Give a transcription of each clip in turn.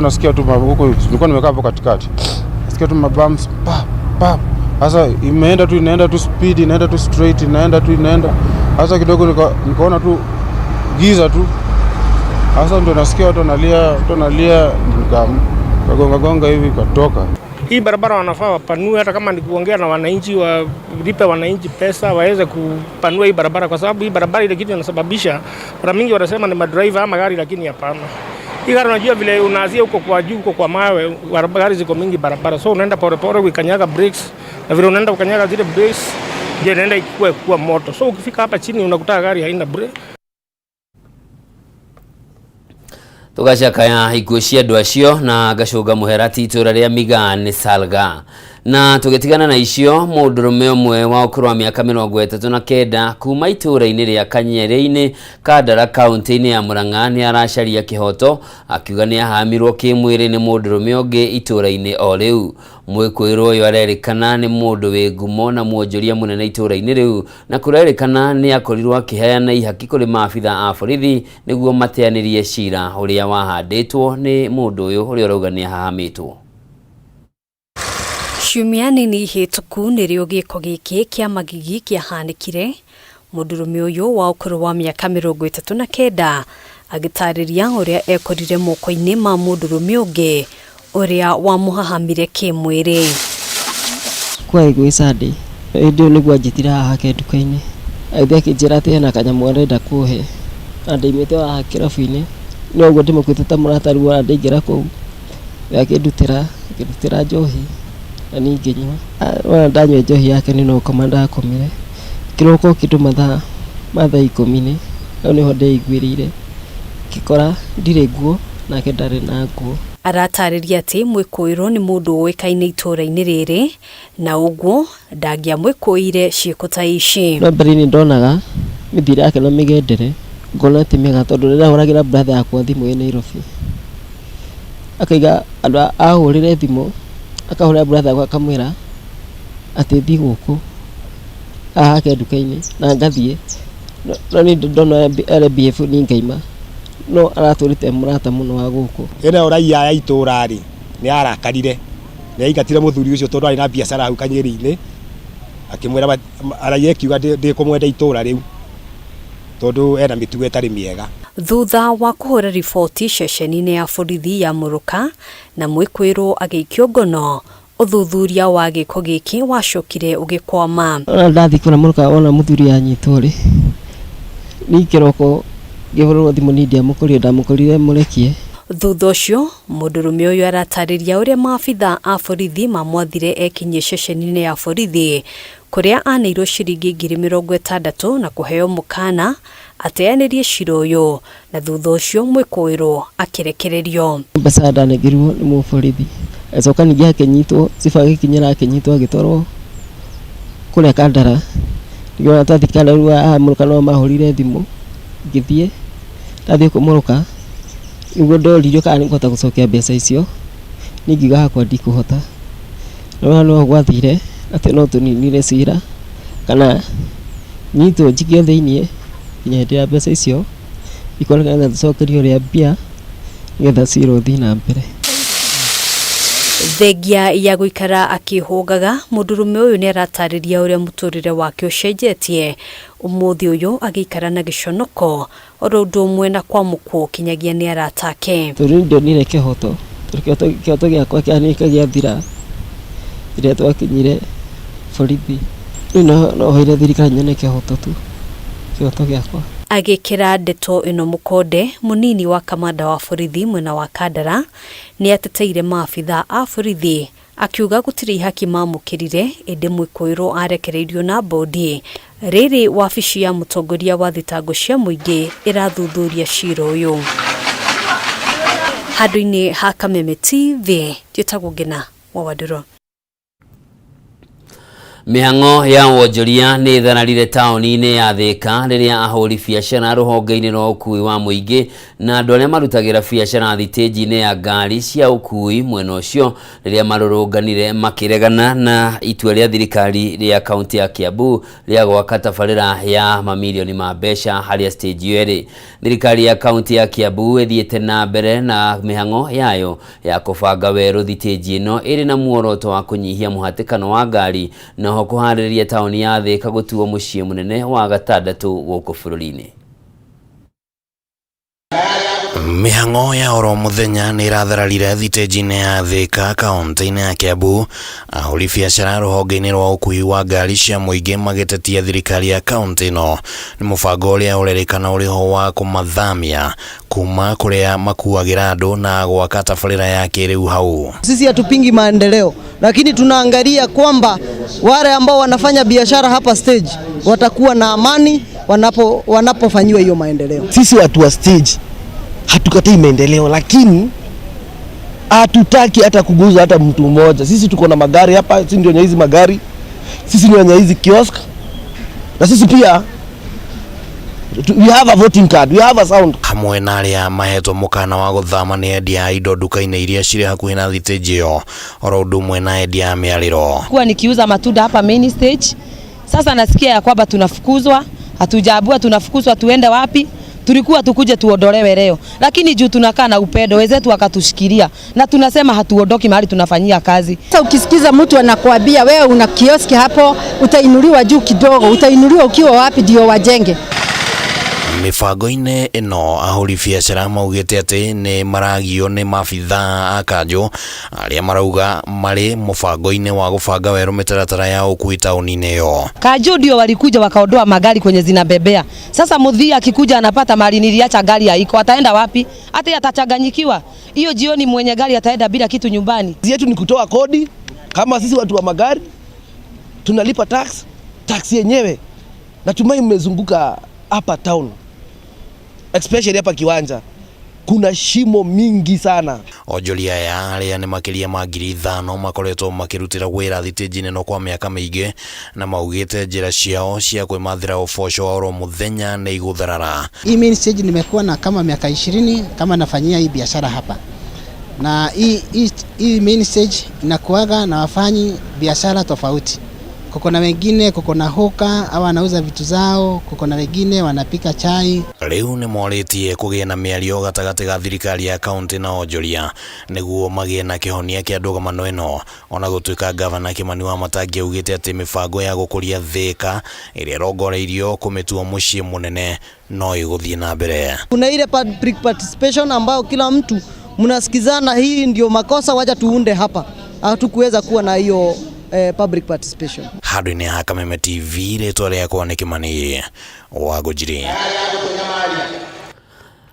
Nasikia tu huko, nilikuwa nimekaa hapo katikati, nasikia tu mabumps pa pa. Sasa imeenda tu, inaenda tu speed, inaenda tu straight, inaenda tu, inaenda. Sasa kidogo nikaona tu giza tu. Sasa ndio nasikia watu wanalia, watu wanalia, nikagonga gonga hivi ikatoka. Hii barabara wanafaa wapanue, hata kama ni kuongea na wananchi, walipe wananchi pesa waweze kupanua hii barabara, kwa sababu hii barabara ile kitu inasababisha mara mingi wanasema ni madriver ama gari, lakini hapana. Hii gari unajua vile unaanzia huko kwa juu, huko kwa mawe, gari ziko mingi barabara, so unaenda polepole ukikanyaga brakes, na vile unaenda ukanyaga zile brakes ndio inaenda ikikuwa kuwa moto, so ukifika hapa chini unakuta gari haina brake. Tũgacakaya ikuũ cia andũ acio na ngacũnga mũhera ti itũra rĩa Migaa nĩ Salga. Na tũgĩtigana na icio, mũndũrũme ũmwe wa ũkũrũ wa mĩaka 39 kuma itũra-inĩ rĩa Kanyerĩ-inĩ Kandara kaũntĩ-inĩ ya Murang'a nĩ aracaria kĩhoto akiuga nĩ ahamirwo kĩmwĩrĩ nĩ mũndũrũme ũngĩ itũra-inĩ o rĩu. Mwĩkũĩrwo ũyũ arerĩkana nĩ mũndũ wĩ ngumo na mwonjoria mũnene itũra-inĩ rĩu na kũrerĩkana nĩ akorirwo akĩheana ihaki kũrĩ maabitha a borithi nĩguo mateanĩrie cira ũrĩa wahandĩtwo nĩ mũndũ ũyũ ũrĩa ũrauga nĩ ahahamĩtwo. Ciumia nini hĩtũku nĩrĩo gĩko gĩkĩ kĩa magigi kĩahanĩkire. Mũndũrũme ũyũ wa ũkũrũ wa mĩaka 39 agĩtarĩria ũrĩa ekorire moko-inĩ ma mũndũrũme ũngĩ ũrĩa wamũhahamire kĩmwĩrĩ. Kwarĩ gwĩ Sunday, hĩndĩ ĩyo nĩguo anjĩtire haha hake nduka-inĩ, agĩthiĩ akĩnjĩra atĩ hena kanyamũ arenda kũhe, na ndaimĩte haha kĩrabu-inĩ, no ũguo ndĩmũkuĩte ta mũrata rĩu ona ndaingĩra kũu, we akĩndutĩra njohi na niĩ ngĩnyua. Wona ndanyua njohi yake nĩ no gũkoma ndakomire, kĩroko kĩndũ mathaa ma thaa ikũmi-inĩ, hau nĩho ndeiguĩrĩire, ngĩkora ndirĩ nguo nake ndarĩ na nguo. Aratarĩria atĩ mwĩkũĩrwo nĩ mũndũ ũĩkaine itũra-inĩ rĩrĩ na ũguo ndangĩamwĩkũĩire ciĩko ta ici. No mbere-inĩ ndonaga mĩthiĩre yake na mĩgendere ngona ti mĩega tondũ rĩrĩa ahũragĩra brother yakwa thimũ ĩ Nairobi, akaiga andũ ahũrĩre thimũ, akahũrĩra brother yakwa akamwĩra atĩ thiĩ gũkũ haha hake nduka-inĩ na ngathiĩ, no niĩ ndona RBF niĩ ngaima, no aratũrĩte mũrata mũno wa gũkũ. Ĩno raia ya itũra rĩ nĩ arakarire, nĩ aingatire mũthuri ũcio tondũ arĩ na biacara hau Kanyeri-inĩ, akĩmwĩra raia ĩkiuga ndĩkũmwenda itũra rĩu tondũ ena mĩtugo ĩtarĩ mĩega. Thutha wa kũhũra riboti ceceni-inĩ ya borithi ya Mũrũka na mwĩkũĩrwo agĩikio ngono, ũthuthuria wa gĩko gĩkĩ wacokire ũgĩkwama. Ona ndathiĩ kũrĩa Mũrũka wona mũthuri anyitwo rĩ, niĩ kĩroko ngĩhũrĩrwo thimũ niĩ ndiamũkorire, ndamũkorire mũrekie. Thutha ũcio mũndũrũme ũyũ aratarĩria ũrĩa maabitha a borithi mamwathire ekinyie ceceni-inĩ ya borithi kũrĩa aneirwo ciringi 60,000 na kũheo mũkana ateanĩrie cira ũyũ, na thutha ũcio mwĩkũĩrwo akĩrekererio. Mbeca ndanengerirwo nĩ mũborithi, agĩcoka ningĩ akĩnyitwo, ciba agĩkinyĩra akĩnyitwo agĩtwarwo kũrĩa Kandara. Ningĩ ona twathiĩ Kandara rĩu haha Mũrũka no mahũrire thimũ, ngĩthiĩ, ndathiĩ kũmũrũka nĩguo ndoririo kana nĩngũhota gũcokia mbeca icio, niĩ ngiuga hakwa ndikũhota. No no gwathire atĩ no tũninire cira kana nyitwo njikio thĩiniĩ nginya hĩndĩ ya mbeca icio ikoneka na tũcokerio ũrĩa mbia nĩgetha cira ũthiĩ na mbere. Thengia ya gũikara akĩhũngaga, mũndũrũme ũyũ nĩ aratarĩria ũrĩa mũtũrĩre wake ũcenjetie ũmũthĩ ũyũ agĩikara na gĩconoko oro ũndũ ũmwe na kwamũkwo kinyagia nĩ arata ake. Tondũ ndionire kĩhoto, tondũ kĩhoto gĩakwa kĩanĩka gĩathira rĩrĩa twakinyire borithi. Rĩu no hoire thirikari nyone kĩhoto tu, kĩhoto gĩakwa. Agĩkĩra ndeto ĩno mũkonde, mũnini wa kamanda wa borithi mwena wa Kandara nĩ ateteire maabitha a borithi akiuga gũtirĩ ihaki mamũkĩrire ĩndĩ mwĩkũĩrwo arekereirio na bodi. Rĩrĩ wabici ya mũtongoria wa thitango cia mũingĩ ĩrathuthuria cira ũyũ. Handũ-inĩ ha Kameme TV, njĩtagwo Ngina wa Wandũrũ. Mĩhang'o ya wonjoria nĩ ĩthararire taũni-inĩ ya Thika rĩrĩa ahũri biacara rũhonge-inĩ rwa ũkuui wa mũingĩ na andũ arĩa marutagĩra biacara thitĩnji-inĩ ya ngari cia ũkuui mwena ũcio rĩrĩa marũrũnganire makĩregana na itua rĩa thirikari rĩa kaunti ya Kiambu rĩa gwaka tabarĩra ya mamirioni ma mbeca harĩa stage ĩyo ĩrĩ. Thirikari ya kaunti ya Kiambu ĩthiĩte na mbere na mĩhang'o yayo ya kũbanga werũ thitĩnji ĩno ĩrĩ na muoroto wa kũnyihia mũhatĩkano wa ngari na oho kũharĩrĩria taũni ya Thika gũtuo mũciĩ mũnene wa gatandatũ gũkũ bũrũri-inĩ. Mĩhang'o ya oro mũthenya nĩ ĩrathararire thitĩnji-inĩ ya Thika kaunti-inĩ ya Kiambu, ahũri biacara rũhonge-inĩ rwa ũkuui wa ngari cia mũingĩ magĩtetia thirikari ya kaunti ĩno nĩ mũbango ũrĩa ũrerĩkana ũrĩho wa kũmathamia kuma kũrĩa makuagĩra andũ na gwaka tabarĩra ya kĩrĩu hau. Sisi hatupingi maendeleo, lakini tunaangalia kwamba wale ambao wanafanya biashara hapa stage watakuwa na amani wanapofanyiwa hiyo maendeleo. Sisi watu wa stage hatukatai maendeleo, lakini hatutaki hata kuguza hata mtu mmoja. Sisi tuko na magari hapa, sisi ndio wenye hizi magari, sisi ndio wenye hizi kiosk, na sisi pia we have a voting card, we have a sound. Hamwe na arĩa mahetwo mũkana wa gũthama nĩ endia a indo nduka-inĩ iria cirĩ hakuhĩ na thitĩnji ĩyo oro ũndũ ũmwe na endia a mĩarĩro. Kuwa nikiuza matunda hapa main stage, sasa nasikia ya kwamba tunafukuzwa, hatujaambiwa tunafukuzwa tuende wapi. Tulikuwa tukuje tuondolewe leo, lakini juu tunakaa na upendo, wenzetu wakatushikilia na tunasema hatuondoki mahali tunafanyia kazi. Sasa ukisikiza mtu anakuambia wewe una kioski hapo, utainuliwa juu kidogo, utainuliwa ukiwa wapi ndio wajenge. Mĩbango-inĩ ĩno ahũri biacara maugĩte atĩ nĩ maragio nĩ maabithaa a kanjũ arĩa marauga marĩ mũbango-inĩ wa gũbanga werũ mĩtaratara ya ũkuui taũni-inĩ ĩyo. Kanjũ ndio walikuja wakaondoa magari kwenye zinabebea. Sasa mudhia akikuja anapata mali niliacha gari haiko, ataenda wapi? Hata atachanganyikiwa. Hiyo jioni mwenye gari ataenda bila kitu nyumbani. Kazi yetu ni kutoa kodi, kama sisi watu wa magari tunalipa tax, tax yenyewe natumai mmezunguka hapa town, especially hapa Kiwanja kuna shimo mingi sana. Onjoria aya arĩa nĩ makĩria ma 5,000 makoretwo makĩrutĩra wĩra thitĩnji-inĩ ĩno kwa mĩaka mĩingĩ na maugĩte njĩra ciao cia kwĩmathĩra ũboco wa oro mũthenya nĩ igũtharara. Hii main stage nimekuwa na kama miaka 20 kama nafanyia hii biashara hapa, na hii main stage inakuaga na wafanyi biashara tofauti. Kuko na wengine, kuko na hawker au wanauza vitu zao, kuko na wengine wanapika chai. Rĩu nĩ morĩtie kũgĩe na mĩario gatagatĩ ga thirikari ya kaunti na onjoria nĩguo magĩe na kĩhonia kĩa ndũgamano ĩno, ona gũtuĩka gavana Kimani Wamatangi augĩte atĩ mĩbango ya gũkũria Thika ĩrĩa ĩrongoreirio kũmĩtua mũciĩ mũnene no ĩgũthiĩ na mbere. Kuna ile public participation ambayo kila mtu mnasikizana, hii ndio makosa, wacha tuunde hapa. Hatukuweza kuwa na hiyo public participation. Handũ-inĩ ha Kameme TV, rĩtwa rĩakwa nĩ Kimani wa Ngũnjiri.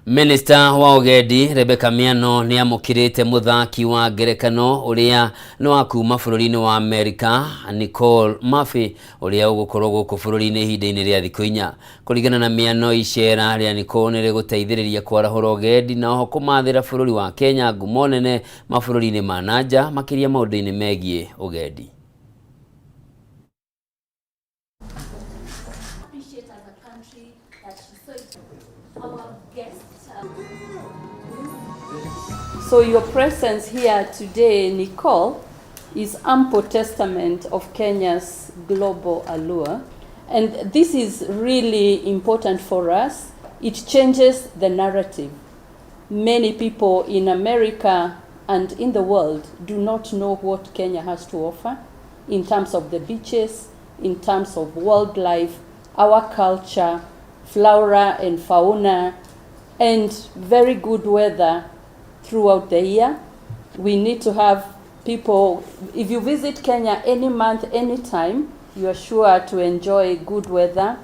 Minista wa Ũgendi Rebecca Miano nĩ amũkĩrĩte mũthaki wa ngerekano ũrĩa nĩ wa kuma bũrũri-inĩ wa Amerika Nicole Murphy ũrĩa ũgũkorwo gũkũ bũrũri-inĩ ihinda-inĩ rĩa thikũ 4. Kũringana na Miano, icera rĩa Nicole nĩ rĩgũteithĩrĩria kwarahũra ũgendi na oho kũmathĩra bũrũri wa Kenya ngumo nene mabũrũri-inĩ ma nanja makĩria maũndũ-inĩ megiĩ ũgendi. So your presence here today, Nicole, is ample testament of Kenya's global allure. And this is really important for us. It changes the narrative. Many people in America and in the world do not know what Kenya has to offer in terms of the beaches, in terms of wildlife, our culture, flora and fauna, and very good weather throughout the year. We need to have people, if you visit Kenya any month, any time, you are sure to enjoy good weather.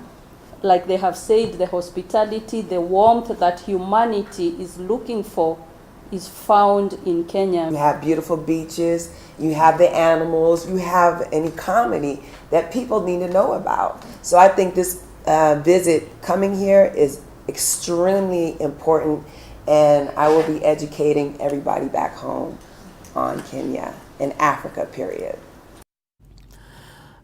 Like they have said, the hospitality, the warmth that humanity is looking for is found in Kenya. You have beautiful beaches, you have the animals, you have an economy that people need to know about. So I think this visit coming here is extremely important, and I will be educating everybody back home on Kenya and Africa, period.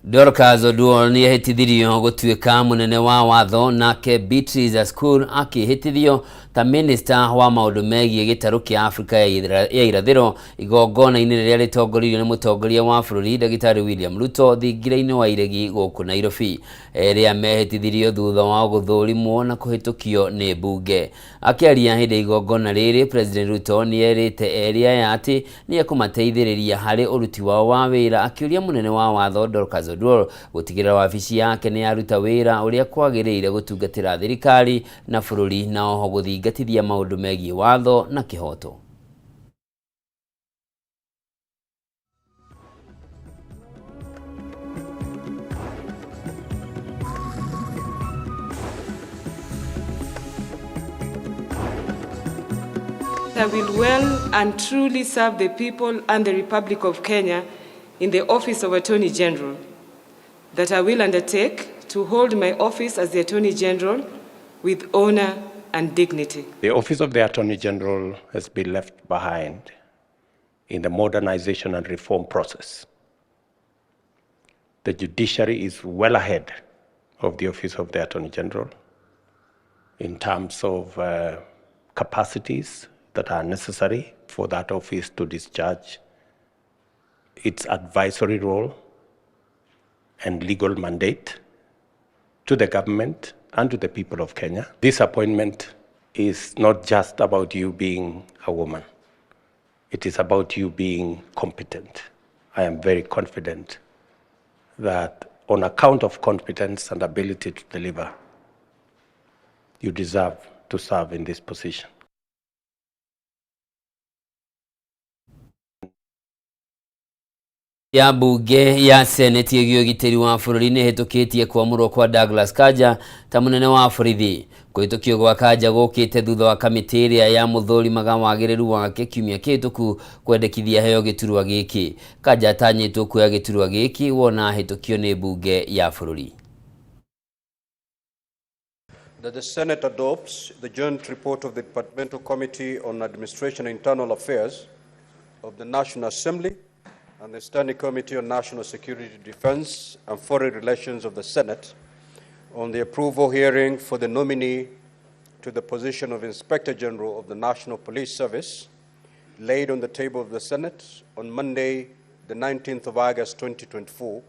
Dorcas Oduor nĩ ehĩtithirio gũtuĩka mũnene wa watho, nake Beatrice Askul akĩhĩtithio ta minista wa maũndũ megiĩ gĩtarũ kĩa Afrika ya irathĩro igongona-inĩ rĩrĩa rĩtongoririo nĩ mũtongoria wa bũrũri Ndagĩtarĩ William Ruto thingira-inĩ wa iregi gũkũ Nairobi. Erĩ mehĩtithirio thutha wa gũthũrimwo na kũhĩtũkio nĩ mbunge. Akĩaria hĩndĩ ya igongona rĩrĩ, President Ruto nĩ erĩte erĩ aya atĩ nĩ ekũmateithĩrĩria harĩ ũruti wao wa wĩra, akĩũria mũnene wa watho Dorcas Oduor gũtigĩrĩra wabici yake nĩ yaruta wĩra ũrĩa kwagĩrĩire gũtungatĩra thirikari na bũrũri, na oho gũthingatithia maũndũ megiĩ watho na kĩhoto. I will well and truly serve the people and the Republic of Kenya in the office of Attorney General, that I will undertake to hold my office as the Attorney General with honor and dignity. The office of the Attorney General has been left behind in the modernization and reform process. The judiciary is well ahead of the office of the Attorney General in terms of capacities that are necessary for that office to discharge its advisory role and legal mandate to the government and to the people of Kenya. This appointment is not just about you being a woman. It is about you being competent. I am very confident that on account of competence and ability to deliver, you deserve to serve in this position. Ya mbunge ya Seneti ĩgiĩ ũgitĩri wa bũrũri nĩ ĩhĩtũkĩtie kwamũrwo kwa Douglas Kanja ta mũnene wa borithi. Kũhĩtũkio gwa Kanja gũkĩte thutha wa kamĩtĩ ĩrĩa ya mũthũrimaga wagĩrĩru wake kiumia kĩhĩtũku kwendekithia heo gĩturwa gĩkĩ. Kanja atanyĩtwo kuoya gĩturwa gĩkĩ wona ahĩtũkio nĩ mbunge ya bũrũri. That the Senate adopts the joint report of the Departmental Committee on Administration and Internal Affairs of the National Assembly and the Standing Committee on National Security, Defense and Foreign Relations of the Senate on the approval hearing for the nominee to the position of Inspector General of the National Police Service laid on the table of the Senate on Monday, the 19th of August, 2024,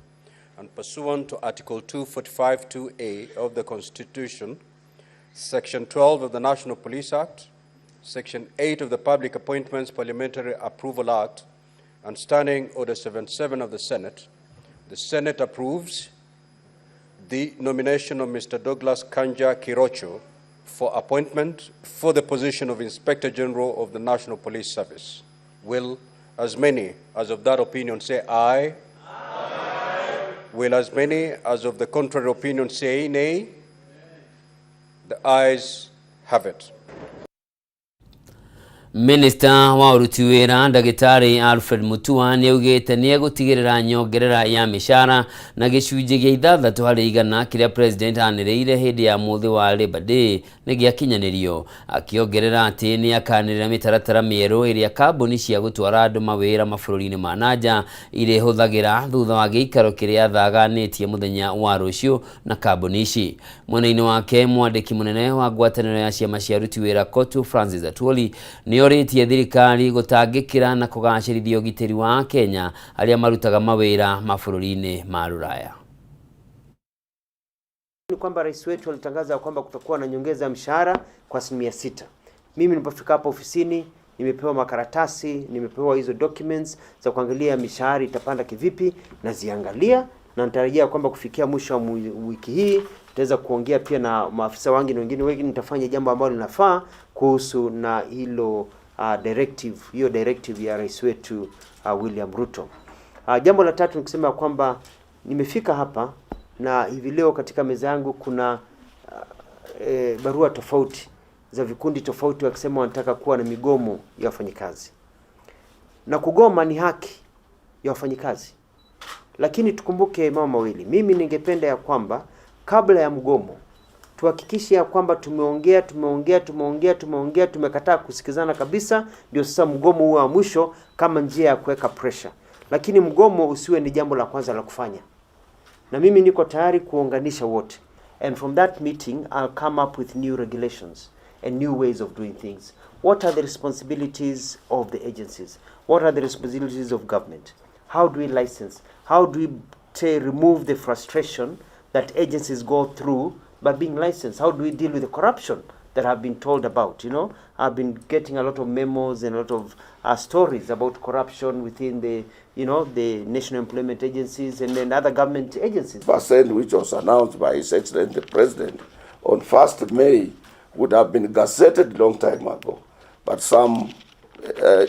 and pursuant to Article 245(2)(a) of the Constitution, Section 12 of the National Police Act, Section 8 of the Public Appointments Parliamentary Approval Act, and Standing Order 77 of the Senate, the Senate approves the nomination of Mr. Douglas Kanja Kirocho for appointment for the position of Inspector General of the National Police Service. Will as many as of that opinion say aye? Aye. Will as many as of the contrary opinion say nay? The ayes have it. Minister wa ũruti wĩra Ndagĩtarĩ Alfred Mutua nĩ augĩte nĩ egũtigĩrĩra nyongerera ya mĩcara na gĩcunjĩ gĩa 6% kĩrĩa President anĩrĩire hĩndĩ ya mũthĩ wa Labour Day nĩ gĩakinyanĩrio, akĩongerera atĩ nĩ akanĩrĩra mĩtaratara mĩerũ ĩrĩa kambuni cia gũtwara andũ mawĩra mabũrũri-inĩ ma nanja irĩhũthagĩra thutha wa gĩikaro kĩrĩa athaganĩtie mũthenya wa rũciũ na kambuni ici. Mwena-inĩ wake mwandĩki mũnene wa ngwatanĩro ya ciama cia aruti wĩra COTU Francis Atwoli nĩ orĩtie thirikari gũtangĩkĩra na kũgacĩrithia ũgitĩri wa Kenya arĩa marutaga mawĩra mabũrũri-inĩ ma Rũraya. Ni kwamba rais wetu alitangaza kwamba kutakuwa na nyongeza ya mshahara kwa 6%. Mimi nilipofika hapa ofisini nimepewa makaratasi, nimepewa hizo documents za kuangalia mishahara itapanda kivipi, na ziangalia na natarajia kwamba kufikia mwisho wa wiki hii nitaweza kuongea pia na maafisa wangu na wengine wengi, nitafanya jambo ambalo linafaa kuhusu na hilo directive, hiyo directive ya rais wetu William Ruto. Jambo la tatu ni kusema kwamba nimefika hapa na hivi leo katika meza yangu kuna barua tofauti za vikundi tofauti wakisema wanataka kuwa na migomo ya wafanyikazi. Na kugoma ni haki ya wafanyikazi. Lakini tukumbuke mambo mawili. Mimi ningependa ya kwamba kabla ya mgomo tuhakikishe ya kwamba tumeongea, tumekataa kusikizana kabisa, ndio sasa mgomo huo wa mwisho kama njia ya kuweka pressure. Lakini mgomo usiwe ni jambo la kwanza la kufanya. Na mimi niko tayari kuunganisha wote. And from that meeting, I'll come up with new regulations and new ways of doing things. What are the responsibilities of the agencies? What are the responsibilities of government? How do we license? How do we remove the frustration that agencies go through by being licensed? How do we deal with the corruption that I've been told about? You know, I've been getting a lot of memos and a lot of stories about corruption within the, you know, the national employment agencies and then other government agencies. Percent, which was announced by His Excellency the President on 1st May, would have been gazetted long time ago. But some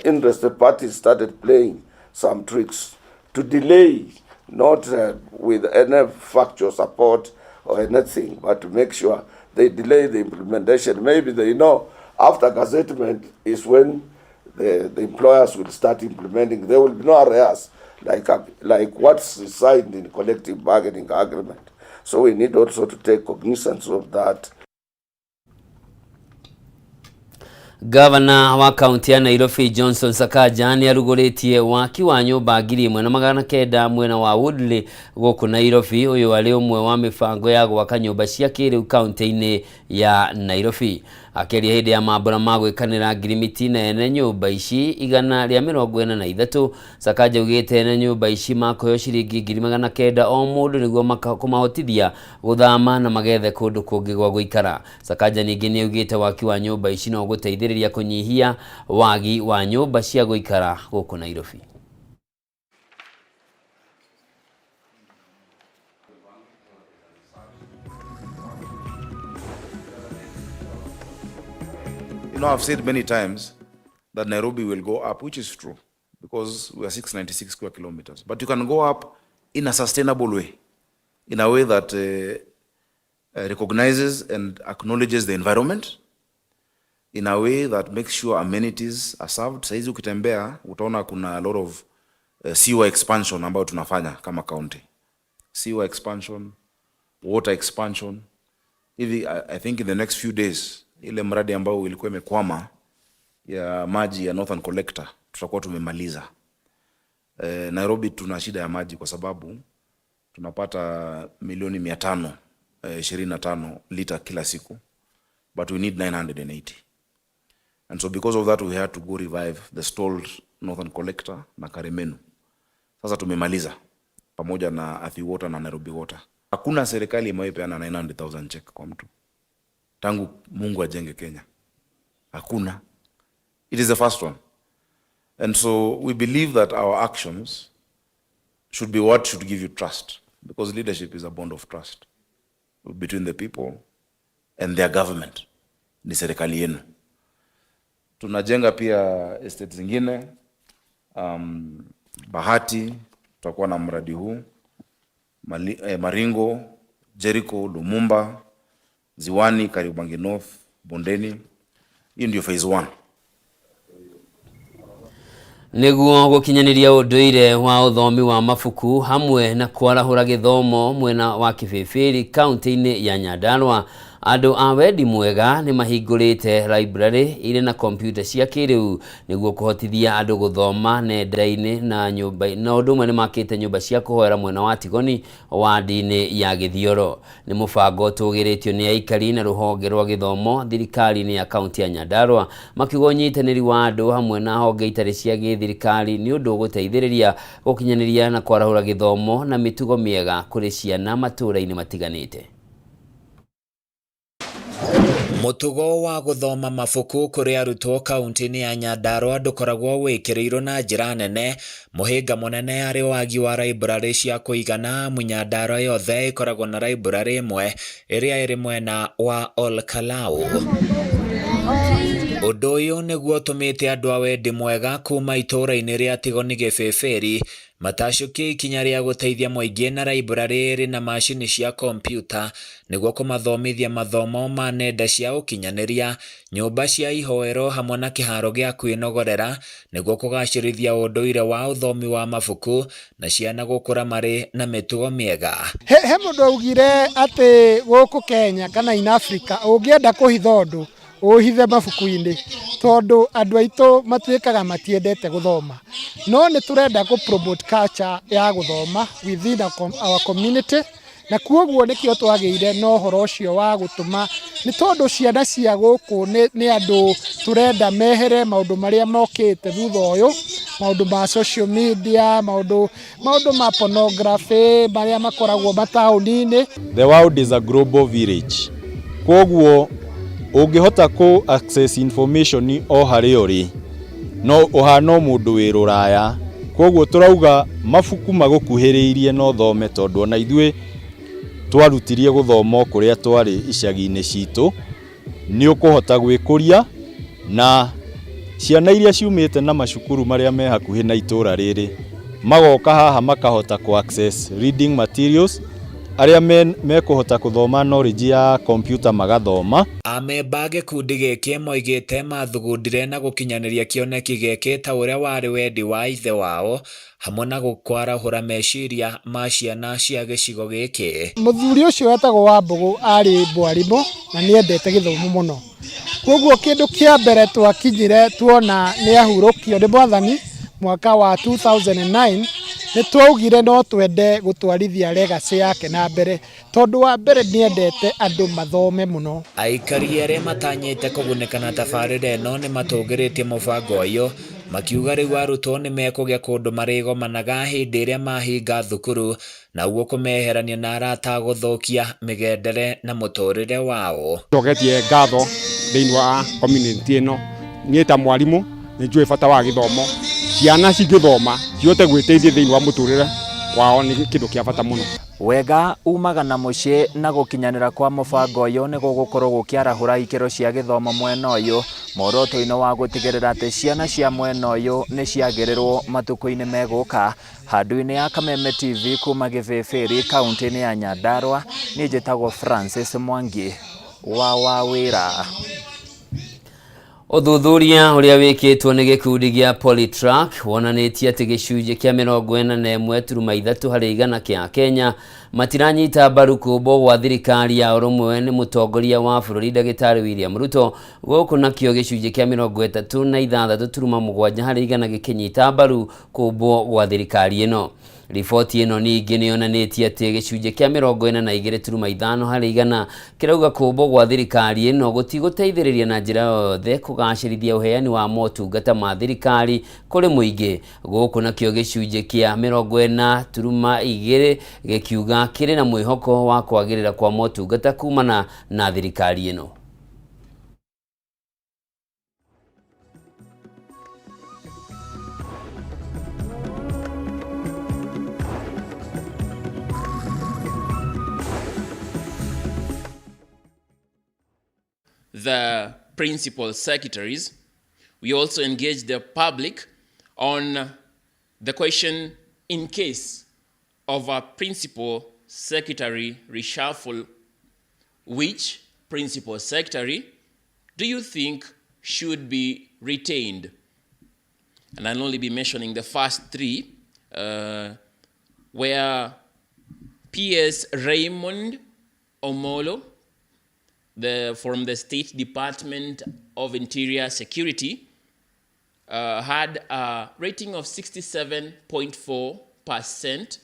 interested parties started playing some tricks to delay, not with any factual support or anything, but to make sure they delay the implementation. Maybe they know after gazettement is when the employers will start implementing. There will be no arrears like what's signed in collective bargaining agreement. So we need also to take cognizance of that. Gavana wa kaunti ya Nairobi Johnson Sakaja nĩ arugũrĩtie waki wa nyũmba 1900 mwena wa Woodley gũkũ Nairobi. Ũyũ arĩ ũmwe wa mĩbango ya gwaka nyũmba cia kĩrĩu kaunti-inĩ ya Nairobi. Akĩaria hĩndĩ ya mambũra ma gwĩkanĩra ngirimiti na ene nyũmba ici 143, Sakaja augĩte ene nyũmba ici makũheo ciringi 900 o mũndũ nĩguo kũmahotithia gũthama na magethe kũndũ kũngĩ gwa gũikara. Sakaja ningĩ nĩ augĩte waki wa nyũmba ici no ũgũteithĩrĩria kũnyihia wagi wa nyũmba cia gũikara gũkũ Nairobi. You know, I've said many times that Nairobi will go up, which is true, because we are 696 square kilometers. But you can go up in a sustainable way, in a way that recognizes and acknowledges the environment, in a way that makes sure amenities are served. Saizi ukitembea, utaona kuna a lot of sewer expansion ambayo tunafanya kama county. Sewer expansion, water expansion. Hivi, I think in the next few days, ile mradi ambao ilikuwa imekwama ya maji ya Northern Collector tutakuwa tumemaliza. Nairobi tuna shida ya maji kwa sababu tunapata milioni 525 lita kila siku, but we need 980. And so because of that we had to go revive the stalled Northern Collector na Karemenu. Sasa tumemaliza pamoja na Athi Water na Nairobi Water. Hakuna serikali imewahi peana 900,000 check kwa mtu tangu Mungu ajenge Kenya. Hakuna. It is the first one. And so we believe that our actions should be what should give you trust, because leadership is a bond of trust between the people and their government. Ni serikali yenu. Tunajenga pia estate zingine, Bahati tutakuwa na mradi huu, Maringo, Jericho, Lumumba, Ziwani, Kariobangi North, Bondeni. Hii ndio phase 1. Nĩguo gũkinyanĩria ũndũire wa ũthomi wa mabuku hamwe na kwarahũra gĩthomo mwena wa Kĩbĩbĩri kaunti-inĩ ya Nyandarua, andũ a wendi mwega nĩ mahingũrĩte library irĩ na kompyuta cia kĩrĩu nĩguo kũhotithia andũ gũthoma nenda-inĩ na nyũmba, na ũndũ ũmwe nĩ makĩte nyũmba cia kũhoera mwena wa Tigoni wandi-inĩ ya Gĩthioro. Nĩ mũbango ũtũgĩrĩtio nĩ aikari na rũhonge rwa gĩthomo thirikari-inĩ ya kaunti ya Nyandarua, makiuga ũnyitanĩri wa andũ hamwe na honge itarĩ cia gĩthirikari nĩ ũndũ ũgũteithĩrĩria gũkinyanĩria na kwarahũra gĩthomo na mĩtugo mĩega kũrĩ ciana matũũra-inĩ matiganĩte. Mũtugo wa gũthoma mabuku kũrĩ arutwo kaunti-inĩ ya Nyandarua ndũkoragwo wĩkĩrĩirwo na njĩra nene. Mũhĩnga mũnene arĩ wagi wa library cia kũigana amu Nyandarua yothe ĩkoragwo na library ĩmwe ĩrĩa ĩrĩ mwena wa Olkalau. Ũndũ ũyũ nĩguo ũtũmĩte andũ a wendi mwega kuma itũũra-inĩ rĩa Tigoni Gĩbĩbĩri matacũkie ikinya rĩa gũteithia mũingĩ na library ĩrĩ na macini cia kompyuta nĩguo kũmathomithia mathomo ma nenda cia ũkinyanĩria, nyũmba cia ihoero hamwe na kĩharo gĩa kwĩnogorera nĩguo kũgacĩrithia ũndũire wa ũthomi wa mabuku na ciana gũkũra marĩ na mĩtugo mĩega. He mũndũ augire atĩ gũkũ Kenya kana in Africa ũngĩenda kũhitha ũndũ Ũhithe mabuku-inĩ tondũ andũ aitũ matuĩkaga matiendete gũthoma, no nĩ tũrenda kũ promote culture ya gũthoma within our community, na kuoguo nĩkĩo twagĩire na ũhoro ũcio wa gũtũma, nĩ tondũ ciana cia gũkũ nĩ andũ tũrenda mehere maũndũ marĩa mokĩte thutha ũyũ, maũndũ ma social media, maũndũ ma pornography marĩa makoragwo mataũni-inĩ. The world is a global village. Kwoguo ũngĩhota kũ access information o harĩa ũrĩ, no ũhana o mũndũ wĩ rũraya. Kwoguo tũrauga mabuku magũkuhĩrĩirie na ũthome, tondũ ona ithuĩ twarutirie gũthoma o kũrĩa twarĩ icagi-inĩ citũ, nĩ ũkũhota gwĩkũria. Na ciana iria ciumĩte na macukuru marĩa me hakuhĩ na itũra rĩrĩ magoka haha makahota kũ access reading materials, arĩa mekũhota kũthoma knowledge ya computer magathoma. Amemba a gĩkundi gĩkĩ moigĩte mathugundire na gũkinyanĩria kĩoneki gĩkĩ ta ũrĩa warĩ wendi wa ithe wao hamwe na gũkwarahũra meciria ma ciana cia gĩcigo gĩkĩ. Mũthuri ũcio wetagwo Wambũgũ arĩ mwarimũ na nĩ endete gĩthomo mũno, koguo kĩndũ kĩa mbere twakinyire tuona nĩ ahurũkio nĩ mwathani mwaka wa 2009, nĩ twaugire no twende gũtwarithia legacy yake na mbere, tondũ wa mbere nĩ endete andũ mathome mũno. Aikari arĩa matanyĩte kũgunĩka na tabarĩra ĩno nĩ matũgĩrĩtie mũbango ũyũ, makiuga rĩu arutwo nĩ mekũgĩa kũndũ marĩgomanaga hĩndĩ ĩrĩa mahinga thukuru, na ũguo kũmeherania na arata gũthũkia mĩgendere na mũtũrĩre wao. Njoketie ngatho thĩinĩ wa community ĩno. Niĩ ta mwarimũ nĩ njũĩ bata wa gĩthomo. Ciana cingĩthoma cihote gwĩteithia thĩinĩ wa mũtũrĩre wao, nĩ kĩndũ kĩa bata mũno. Wega umaga na mũciĩ, na gũkinyanĩra kwa mũbango ũyũ nĩ gũgũkorwo gũkĩarahũra ikĩro cia gĩthomo mwena ũyũ, muoroto-inĩ wa gũtigĩrĩra atĩ ciana cia mwena ũyũ nĩ ciagĩrĩrwo matukũ-inĩ megũka. Handũ-inĩ ya Kameme TV kuma Gĩbĩbĩri kaunti-inĩ ya Nyandarua, niĩ njĩtagwo Francis Mwangi wa Wawĩra. Ũthuthuria ũrĩa wĩkĩtwo nĩ gĩkundi gĩa Polytrack wonanĩtie atĩ gĩcunjĩ kĩa 43.3 harĩ igana kĩa Kenya matiranyita mbaru kũmbwo gwa thirikari ya ũrũmwe nĩ mũtongoria wa bũrũri ndagĩtarĩ William Ruto, gũkũ nakĩo gĩcunjĩ kĩa 36.7 harĩ igana gĩkĩnyita mbaru kũmbwo gwa thirikari ĩno. Riboti ĩno ningĩ nĩ yonanĩtie atĩ gĩcunjĩ kĩa 42.5 harĩ igana kĩrauga kũmbwo gwa thirikari ĩno gũtigũteithĩrĩria na njĩra yothe kũgacĩrithia ũheani wa motungata ma thirikari kũrĩ mũingĩ, gũkũ nakĩo gĩcunjĩ kĩa 40.2 gĩkiuga kĩrĩ na mwĩhoko wa kwagĩrĩra kwa motungata kumana na thirikari ĩno. The principal secretaries. We also engaged the public on the question, in case of a principal secretary reshuffle, which principal secretary do you think should be retained? And I'll only be mentioning the first three, where PS Raymond Omolo, from the State Department of Interior Security, had a rating of 67.4%.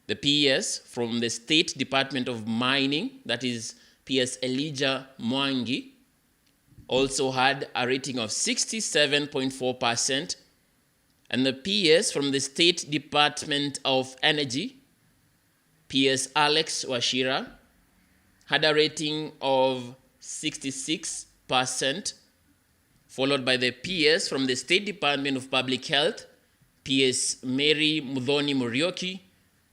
The PS from the State Department of Mining, that is PS Elijah Mwangi, also had a rating of 67.4%. And the PS from the State Department of Energy, PS Alex Wachira, had a rating of 66%, followed by the PS from the State Department of Public Health, PS Mary Muthoni Muriuki,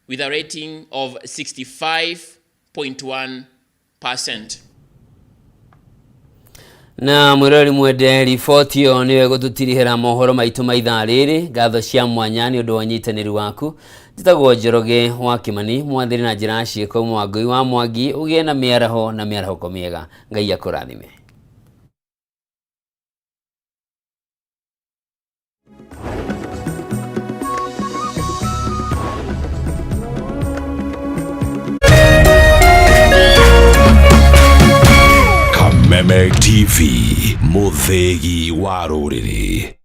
with a rating of 65.1%. Na mwirori mwende, riboti ĩyo nĩyo ĩgũtũtirihĩra mohoro maitũ ma ithaa rĩrĩ. Ngatho cia mwanya nĩ ũndũ wa ũnyitanĩri waku. Njĩtagwo Njoroge wa Kĩmani, mwathĩri na njĩra ya ciĩko Mwangũi wa Mwangi. Ũgĩe na mĩaraho na mĩarahũko mĩega. Ngai akũrathime. Kameme Meg TV, mũthĩgi wa rũrĩrĩ.